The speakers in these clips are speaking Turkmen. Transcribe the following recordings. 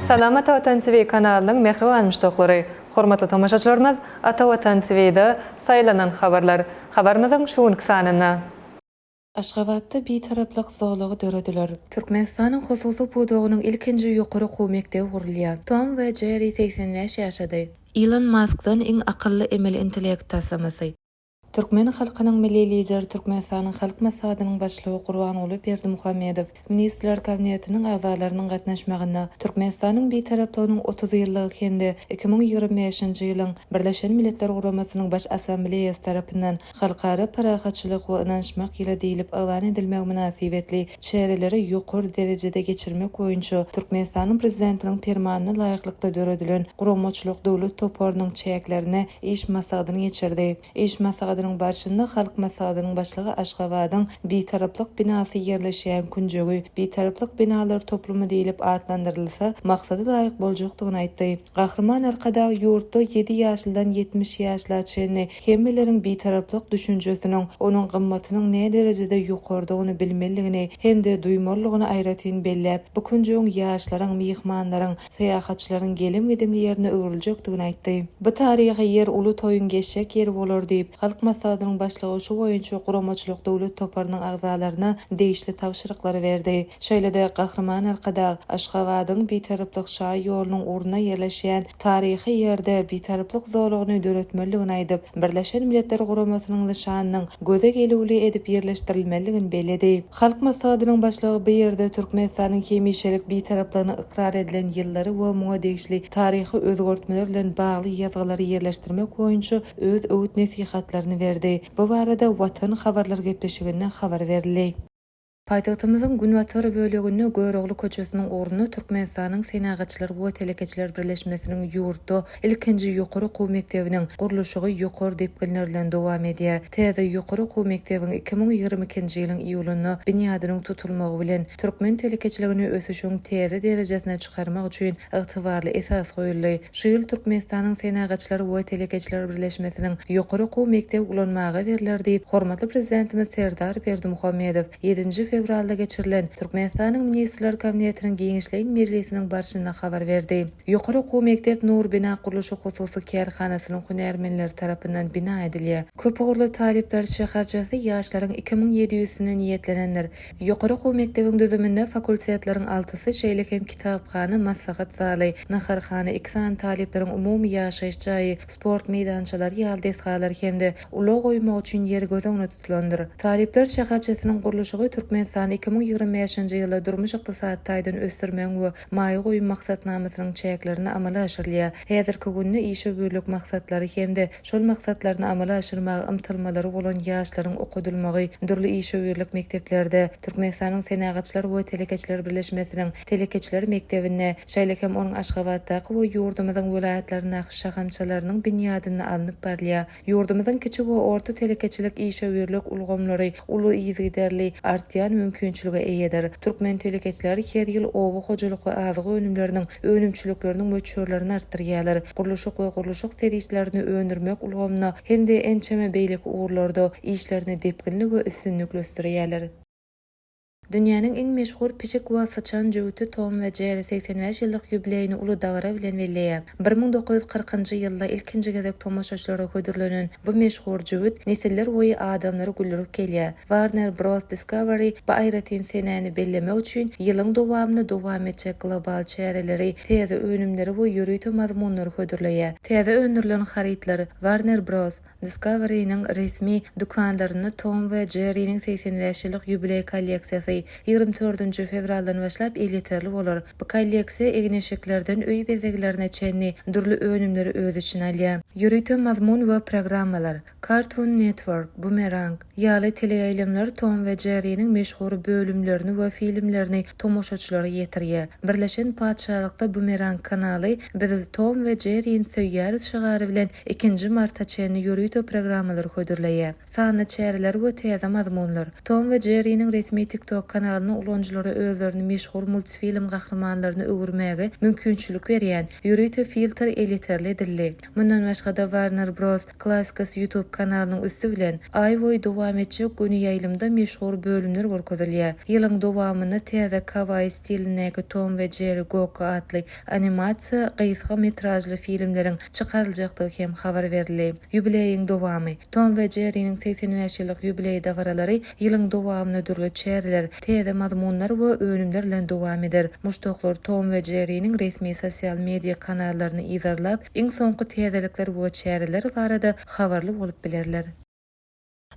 Salam Ata Watan TV kanalynyň mähriban muşdaklary! Hormatly tomaşaçylarymyz, Ata Watan TV-de Saýlanan habarlar habarymyzyň şu günki sanynda. Aşgabatda Bitaraplyk zolagy dörediler. Türkmenistanyň hususy pudagynyň ilkinji ýokary okuw mekdebi gurulýar. Tom we Jerri 85 ýaşady. Ilon Maskdan iň akylly emeli intellekt taslamasy. Türkmen halkynyň Milli Lideri Türkmenistanyň Halk Maslahatynyň Başlygy Gurbanguly Berdimuhamedow Ministrler Kabinetiniň agzalarynyň gatnaşmagynda Türkmenistanyň Bitaraplygynyň 30 ýyllygy hem-de 2025-nji ýylyň Birleşen Milletler Guramasynyň Baş Assambleýasy tarapyndan Halkara parahatçylyk we ynanyşmak ýyly diýlip yglan edilmegi mynasybetli çäreleri ýokary derejede geçirmek boýunça Türkmenistanyň Prezidentiniň Permanyna laýyklykda döredilen Guramaçylyk döwlet toparynyň çäklerinde iş maslahatyny geçirdi. Iş maslahatynyň barşynda Halk Maslahatynyň Başlygy Aşgabadyň Bitaraplyk binasy ýerleşýän künjegi Bitaraplyk binalar toplumy diýlip atlandyrylsa, maksada laýyk boljakdygyny aýtdy. Gahryman Arkadag ýurtda ýedi ýaşlydan 70 ýaşla çenli hemmeleriň Bitaraplyk düşünjesiniň, onuň gymmatynyň näderejede ýokarydygyny bilmelidigini hem-de duýmalydygyny aýratyn belläp, bu künjegiň ýaşlaryň, myhmanlaryň, syýahatçylaryň gelim-gidimli ýerine öwrüljekdigini aýtdy. Bu taryhy ýer uly toýuň geçjek ýeri bolar diýip, Halk Maslahatynyň Başlygy şu boýunça guramaçylyk döwlet toparynyň agzalaryna degişli tabşyryklary berdi. Şeýle-de Gahryman Arkadag Aşgabadyň Bitaraplyk şaý ýolunyň ugrunda ýerleşýän taryhy ýerde Bitaraplyk zolagyny döretmelidigini aýdyp, Birleşen Milletler Guramasynyň nyşanynyň göze gelüwli edip ýerleşdirilmelidigini belledi. Halk Maslahatynyň Başlygy bu ýerde Türkmenistanyň hemişelik Bitaraplygynyň ykrar edilen ýyllary we muňa degişli taryhy özgertmeler bilen bagly ýazgylary ýerleşdirmek boýunça öz öwüt-nesihatlaryny berdi. Bu barada Watan habarlar gepleşiginde habar berildi. Paýtagtymyzyň günbatar böleginde Görogly köçesiniň ugrunda Türkmenistanyň Senagatçylar we telekeçiler birleşmesiniň ýurtda ilkinji ýokary okuw mekdebiniň gurluşygy ýokary depginler bilen dowam edýär. Täze ýokary okuw mekdebiň 2022-nji ýylyň iýulynda binýadynyň tutulmagy bilen, türkmen telekeçiligini ösüşiň täze derejesine çykarmak üçin ygtybarly esas goýuldy. Şu ýyl Türkmenistanyň Senagatçylar we telekeçiler birleşmesiniň ýokary okuw mekdebi ulanmaga berler diýip, hormatly Prezidentimiz Serdar Berdimuhamedow ýedinji fewralda geçirilen Türkmenistanyň Ministrler Kabinetiniň giňişleýin mejlisiniň barşynda habar berdi. Ýokary okuw mekdep Nur bina gurluşyk hususy kärhanasynyň hünärmenleri tarapyndan bina edilýär. Köpugurly talyplar şäherçesi ýaşlaryň 2700-sine niýetlenendir. Ýokary okuw mekdebiň düzüminde fakultetleriň altysy, şeýle hem kitaphana, maslahat zaly, naharhana, iki sany talyplaryň umumy ýaşaýyş jaýy, sport meýdançalary ýaly desgalar hem-de ulag goýmak üçin ýer göz öňünde tutulandyr. Talyplar şäherçesiniň gurluşygy Türkmenistany 2025-nji ýylda durmuş-ykdysady taýdan ösdürmegiň we maýa goýum maksatnamasynyň çäklerinde amala aşyrylýar. Häzirki günde işewürlik maksatlary hem-de şol maksatlaryny amala aşyrmaga ymtylmalary bolan ýaşlaryň okadylmagy dürli işewürlik mekdeplerde, Türkmenistanyň Senagatçylar we telekeçiler birleşmesiniň Telekeçiler mekdebinde, şeýle hem onuň Aşgabatdaky we ýurdumyzyň welaýatlaryndaky şahamçalarynyň binýadynda alnyp barylýar. Ýurdumyzyň kiçi we orta telekeçilik işewürlik ulgamlary uly yzygiderli artýan mümkinçilige eýedir. Türkmen telekeçileri her ýyl oba hojalyk we azyk önümleriniň önümçilikleriniň möçberlerini artdyrýarlar, gurluşyk we gurluşyk serişdelerini öndürmek ulgamynda hem-de ençeme beýleki ugurlarda işlerini depginli we üstünlikli ösdürýärler. Dünýäniň iň meşhur pişik we syçan jübüti Tom we Jerri 85 ýyllyk ýubileýini uly dabara bilen belleýär. 1940-njy ýylda ilkinji gezek tomaşaçylara hödürlenen bu meşhur jübüt nesiller boýy adamlary güldürip gelýär. Warner Bros. Discovery bu aýratyn senäni bellemek üçin ýylyň dowamynda dowam etjek global çäreleri, täze önümleri we ýörite mazmunlary hödürleýär. Täze öndürilen harytlar Warner Bros. Discovery-niň resmi dükanlarynda Tom we Jerriniň 85 ýyllyk ýubileý kolleksiýasy 24 fewraldan başlap elýeterli bolar. Bu kolleksiýa egin-eşiklerden öý bezeglerine çenli dürli önümleri öz içine alýar. Ýörite mazmun we programmalar, Cartoon Network, Boomerang ýaly teleýaýlymlar Tom we Jerriniň meşhur bölümlerini we filmlerini tomaşaçylara ýetirýär. Birleşen Patyşalykda Boomerang kanaly Biz Tom we Jerrini söýýäris şygary bilen ikinji marta çenli ýörite programmalary hödürleýär. Sanly çäreler we täze mazmunlar. Tom we Jerriniň resmi TikTok. TikTok kanalynda ulanyjylara özlerini meşhur multfilm gahrymanlaryna öwürmäge mümkinçilik berýän ýörite filtr elýeterli edildi. Mundan başga-da Warner Bros. Classics YouTube kanalynyň üsti bilen aý boýy dowam etjek göni ýaýlymda meşhur bölümler görkezilýär. Ýylyň dowamynda täze kawaýi stilindäki Tom we Jerri Gokka atly animasiýa gysga metražly filmleriň çykaryljakdygy hem habar berildi. Ýubileýiň dowamy. Tom we Jerriniň 85 ýyllyk ýubileý dabaralary ýylyň dowamynda dürli çäreler, täze mazmunlar we önümler bilen dowam eder. Muşdaklar Tom we Jerriniň resmi sosial media kanallaryny yzarlap, iň soňky täzelikler we çäreler barada habarly bolup bilerler.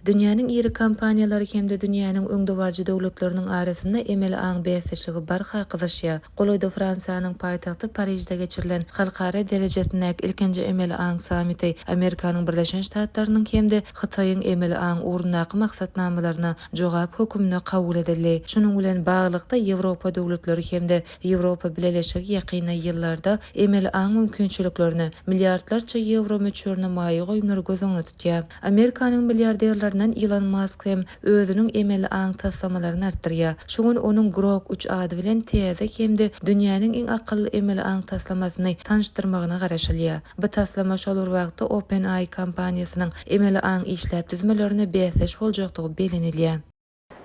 Dünýäniň iri kompaniýalary hem-de dünýäniň öňdebaryjy döwletleriniň arasynda emeli aň bäsleşigi barha gyzyşýar. Golaýda Fransiýanyň paýtagty Parižde geçirilen halkara derejesindäki ilkinji emeli aň sammiti Amerikanyň Birleşen Ştatlarynyň hem-de Hytaýyň emeli aň ugrundaky maksatnamalaryna jogap höküminde kabul edildi. Şunuň bilen baglylykda, Ýewropa döwletleri hem-de Ýewropa Bileleşigi ýakynda ýyllarda emeli aň mümkinçiliklerine milliardlarça ýewro möçberinde maýa goýumlary göz öňünde tutýar. Amerikanyň milliarderlerinden Ilon Mask hem özüniň emeli aň taslamalaryny artdyrýar. Şu gün onuň Grok üç ady bilen täze hem-de dünýäniň iň akylly emeli aň taslamasyny tanyşdyrmagyna garaşylýar. Bu taslama şol bir wagtda OpenAI kompaniýasynyň emeli aň işläp düzmelerine bäsdeş boljakdygy bellenilýär.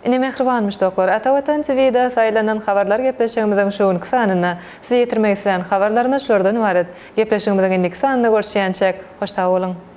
Ine mähriban muşdaklar, Ata Watan TV-de saýlanan habarlar gepleşigimiziň şu günki sanynda size ýetirmek islän habarlarymyz şulardan ybarat. Gepleşigimiziň indiki sanynda görüşýänçäk, hoş sag boluň!